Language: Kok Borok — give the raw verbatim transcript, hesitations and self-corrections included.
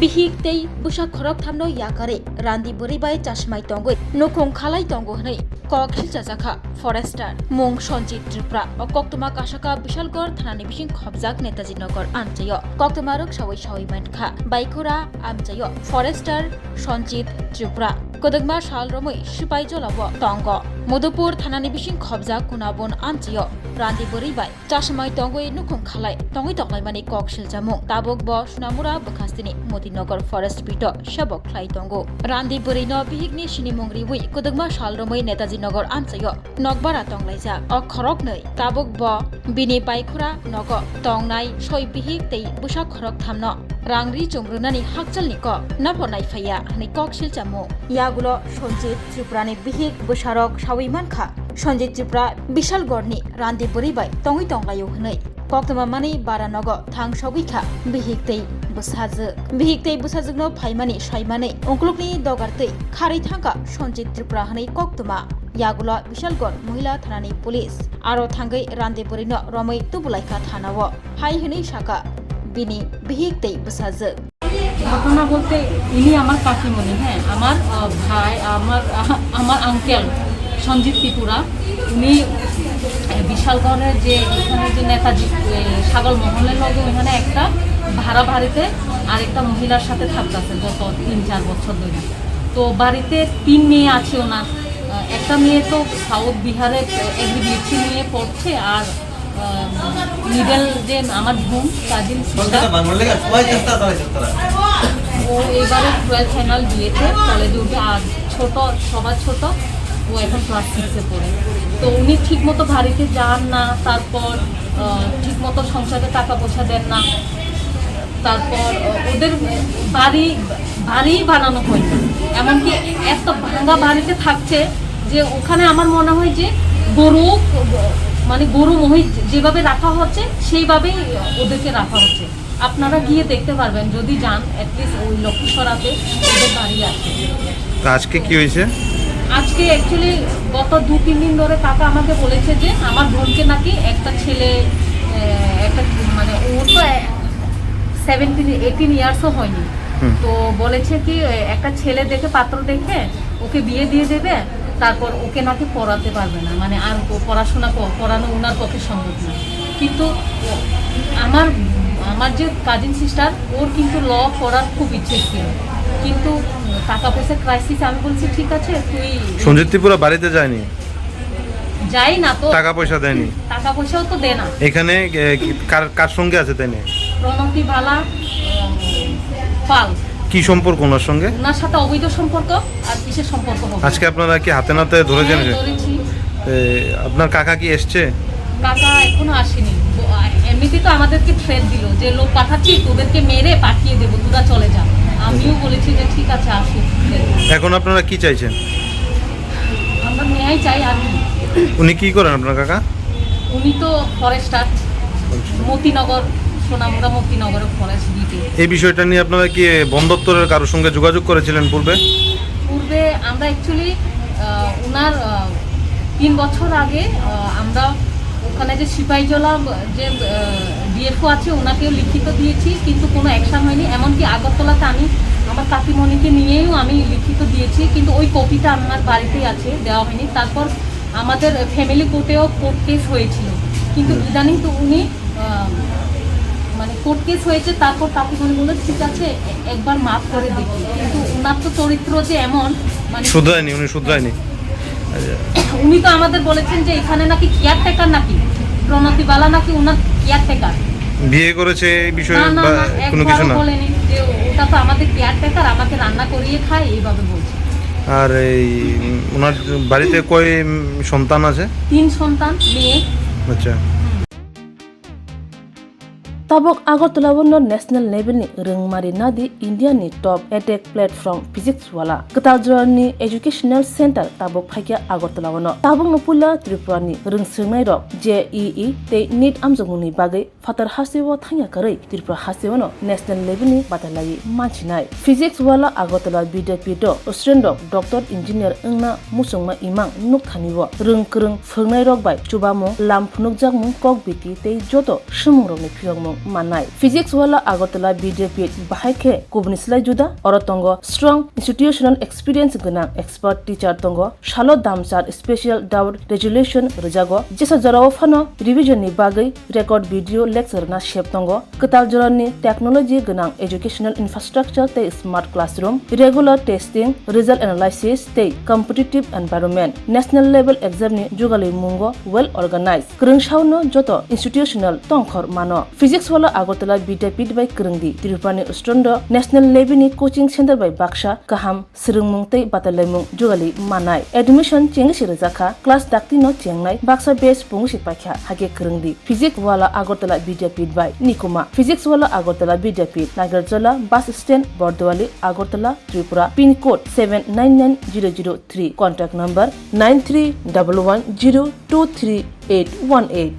Bihik tei bwsa khorokthamno yakarwi randi bwrwi bai chasmai tongwi nukhung khalai tongo hwnwi kok silchajakha forester mung Sanjit Tripura. O koktwma kasaka Bishalgarh thanani bising khobjak Netaji Nagar amchaio. Koktwma rwksawi sawi mankha Baikhura amchaio forester Sanjit Tripura. Kwdwkma sal romwi Sipaijolao tongo. Madhupur thanani bising khobjak Kunabon amchaio randi bwrwi bai chasmai tongwi nukhung khalai tongwi tonglaimani kok siljamung. Tabuk bo Sonamura bwkhastini Motinagar Forest Beat-o sebok khlai tongo. Randi bwrwino bihikni sinimung riwi kwdwkma sal romwi Netaji Nagar amchaio nokbara tonglaijak. O khoroknwi tabuk bo bini Baikhura nogo tongnai soi bihik tei bwsa khorokthamno rang ri chum rwnani hakchalni kok napho naiphaiya hwnwi kok silchamo. Yagulo Sanjit Tripurani bihik bwsarok sawi mankha, Sanjit Tripura Bishalgarhni randi bwrwi bai tongwi tonglaio hwnwi. Koktwma manwi bara nogo thang sogwi kha bihik tei bwsajwk. Bihik tei bwsajwkno phaimani saimanwi ungkulukni dogar twi kharwi thangkha Sanjit Tripura hwnwi koktwma. Yagulo Bishalgarh Mohila Thanani Police aro thangwi randi bwrwino romwi tubulaikha thanao. Hai hwnwi sakha bini bihik tei bwsajwk. ঘটনা বলতে, ইনি আমার কাকিমণি, হ্যাঁ, আমার, আহ, ভাই, আমার, আহ, আমার আঙ্কেল সঞ্জিত ত্রিপুরা, উনি, আহ, বিশালগড়ের যে এখানে যে নেতাজি, আহ, সাগর মহলের লগে ওইখানে একটা ভাড়া বাড়িতে আরেকটা মহিলার সাথে থাকতেছে গত তিন চার বছর ধরে। তো বাড়িতে তিন মেয়ে আছে ওনার। আহ, একটা মেয়ে তো সাউথ বিহারে, আহ, এগ্রি বিএসসি নিয়ে পড়ছে, আর মিডল যে আমার বোন, কাজিন সিস্টার, ও এবারে টুয়েলভ ফাইনাল দিয়েছে, কলেজে উঠে। আর ছোট, সবার ছোট, ও এখন ক্লাস সিক্সে পড়ে। তো উনি ঠিক মতো বাড়িতে যান না, তারপর আহ, ঠিক মতো সংসারে টাকা পয়সা দেন না। তারপর, আহ, ওদের বাড়ি, বাড়িই বানানো হয়নি। এমনকি একটা ভাঙা বাড়িতে থাকছে, যে ওখানে আমার মনে হয় যে গরু, মানে গরু মহিষ যেভাবে রাখা হচ্ছে, সেইভাবেই ওদেরকে রাখা হচ্ছে। আপনারা গিয়ে দেখতে পারবেন, যদি যান, অ্যাটলিস্ট ওই লক্ষ্মীছড়াতে ওদের বাড়ি আছে। তা আজকে কি হয়েছে? আজকে অ্যাকচুয়ালি গত দু তিন দিন ধরে কাকা আমাকে বলেছে যে আমার বোনকে নাকি একটা ছেলে, আহ, একটা, মানে, ও তো সেভেন্টিন, এইটিন ইয়ার্সও হয়নি। হুম। তো বলেছে কি, এ, একটা ছেলে দেখে, পাত্র দেখে ওকে বিয়ে দিয়ে দেবে, তারপর ওকে নাকি পড়াতে পারবে না, মানে, আর প-, পড়াশোনা ক-, করানো ওনার পক্ষে সম্ভব না। কিন্তু ও, আমার, আমার যে কাজিন সিস্টার, ওর কিন্তু ল পড়ার খুব ইচ্ছে ছিল, কিন্তু টাকা পয়সা ক্রাইসিস। আমি বলছি, "ঠিক আছে, তুই" সঞ্জিত ত্রিপুরা বাড়িতে যায়নি? যাই না তো। টাকা পয়সা দেয়নি? টাকা পয়সাও তো দেয় না। এখানে, এ, কি, কার, কার সঙ্গে আছে তাই নিয়ে? প্রণতি বালা, উম, পাল। কি সম্পর্ক ওনার সঙ্গে? ওনার সাথে অবৈধ সম্পর্ক, আর কিসের সম্পর্ক হবে? আজকে আপনারা কি হাতে নাতে ধরেছেন হ্যাঁ, যে? ধরেছি। এ, আপনার কাকা কি এসছে? কাকা এখনো আসেনি। ব-, আ, এমনিতে তো আমাদেরকে থ্রেট দিল যে, "লোক পাঠাচ্ছি, তোদেরকে মেরে পাঠিয়ে দেবো, তোরা চলে যা।" আমিও বলেছি যে, "ঠিক আছে, আসুক।" এখন আপনারা কি চাইছেন? আমরা ন্যায় চাই। আর কি? উনি কি করেন আপনার কাকা? উনি তো ফরেস্টার, মতিনগর, সোনামুড়া মতিনগরে ফরেস্ট বিটে। এই বিষয়টা নিয়ে আপনারা কি বন দপ্তরের কারোর সঙ্গে যোগাযোগ করেছিলেন পূর্বে? পূর্বে আমরা অ্যাকচুয়ালি, আহ, ওনার, আহ, তিন বছর আগে, আহ, আমরা ওখানে যে সিপাহীজলা যে, আহ, ডিএফও আছে, ওনাকেও লিখিত দিয়েছি, কিন্তু কোনো অ্যাকশন হয়নি। এমনকি আগরতলাতে আমি আমার কাকিমণিকে নিয়েও আমি লিখিত দিয়েছি, কিন্তু ওই কপিটা আমার বাড়িতেই আছে, দেওয়া হয়নি। তারপর আমাদের ফ্যামিলি কোর্টেও কোর্ট কেস হয়েছিল, কিন্তু হুম। ইদানিং তো উনি, আহ, মানে, কোর্ট কেস হয়েছে, তারপর কাকিমণি বললো, "ঠিক আছে, এ-, একবার মাফ করে দেখি।" কিন্তু ওনার তো চরিত্র যে এমন, মানে, শুধরায়নি, উনি শুধরায়নি। উনি তো আমাদের বলেছেন যে এখানে নাকি কেয়ারটেকার, নাকি প্রণতি বালা নাকি ওনার কেয়ারটেকার। বিয়ে করেছে এই বিষয়ে না, না, বা না, কোনো কিছু একবারও না? বলেনি যে ওটা তো আমাদের কেয়ারটেকার, আমাকে রান্না করিয়ে খায়, এইভাবে বলছে। আর এই, উম, ওনার বাড়িতে কয়, উম, সন্তান আছে? তিন সন্তান, মেয়ে। আচ্ছা। হুম। Tabuk Agartala o no national level ni rwngmari nadi India ni top edtech platform Physics Wala. Kwtal jora ni educational center tabuk phaikha Agartala o no. Tabuk no puila Tripura ni rwngswrwngnai rok J E E tei NEET amjokmung ni bagwi phatar hasteo thangya kwrwi Tripura hasteo no national level ni batalai manchinai. Physics Wala Agartala Vidyapith o student rok doctor engineer wngna muchungma imang nukthani o rwng kwrwng phwrwngnairok bai chubamung, lam phunukjakmung, kok biti tei joto swngmungrokni phiyokmung mannai. Physics Wala Agartala Vidyapeeth bahai khe kubuni slai juda. Oro tongo strong institutional experience gwnang expert teacher tongo, salo damchar special doubt resolution rwjago, jesa jorao phano revision ni bagwi record video lecture na sep tongo. Kwtal jorani technology gwnang educational infrastructure tei smart classroom, regular testing, result analysis tei competitive environment, national level exam ni jugalwi mungo well organized. Kwrwngsaono joto institutional tongkhor mano. Physics Wala Agartala Vidyapeeth bai kwrwngdi. Tripura ni student rok national level ni coaching center bai baksa kaham swrwngmung tei batailaimung jugali manai. Admission chengwi se rwjakha, class dakti no chengnai, baksa batch pungu se paikha, hakhe kwrwngdi. Physics Wala Agartala Vidyapeeth bai nikuma. Physics Wala Agartala Vidyapeeth, Nagarjala bus stand, Bordowali, Agartala, Tripura, pin code seven nine nine zero zero three, contact number nine three double one zero two three eight one eight.